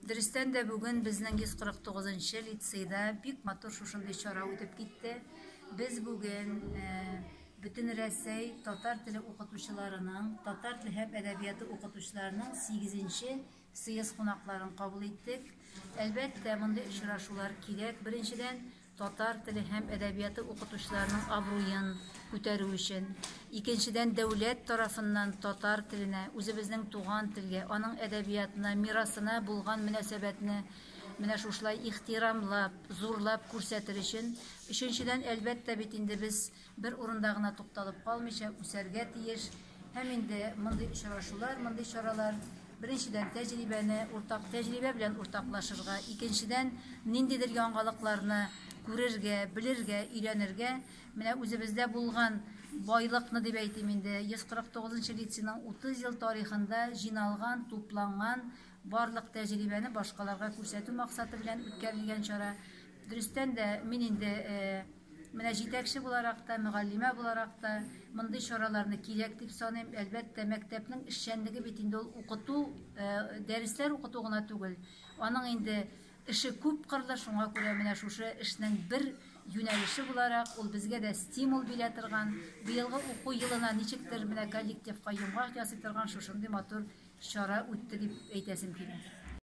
Дөрестән дә бүген безнең 149 нчы лицейда бик матур шушындый чара үтеп китте. Без бүген Бөтенрәсәй татар теле укытучыларының, татар теле һәм әдәбияты укытучыларының сигезенче съезд кунакларын кабул иттек. Әлбәттә, мондый очрашулар кирәк, беренчедән, татар теле һәм әдәбияты укытучыларының абруен күтәрү өчен, икенчедән, дәүләт тарафыннан татар теленә, үзебезнең туган телгә, аның әдәбиятына, мирасына булган мөнәсәбәтне менә шушылай ихтирамлап, зурлап күрсәтер өчен, өченчедән, әлбәттә бит инде без бер урында гына тукталып калмыйча үсәргә тиеш. Һәм инде мондый очрашулар, мондый чаралар, беренчедән, тәҗрибәне уртак, тәҗрибә белән уртаклашырга, икенчедән, ниндидер яңалыкларны күрергә, белергә, өйрәнергә, менә үзебездә булган байлыкны дип әйтим инде, 149 нчы лицейның 30 ел тарихында җыйналган, тупланган барлык тәҗрибәне башкаларга күрсәтү максаты белән үткәрелгән чара. Дөрестән дә, мин инде Менә җитәкче буларак та, мөгаллимә буларак та мондый чараларны кирәк дип саныйм. Әлбәттә, мәктәпнең эшчәнлеге бит инде ул укыту, дәресләр укыту гына түгел. Аның инде эше күп кырлы, шуңа күрә менә шушы эшнең бер юнәлеше буларак, ул безгә дә стимул бирә торган, быелгы уку елына ничектер менә коллективка йомгак ясый торган шушындый матур чара үтте дип әйтәсем килә.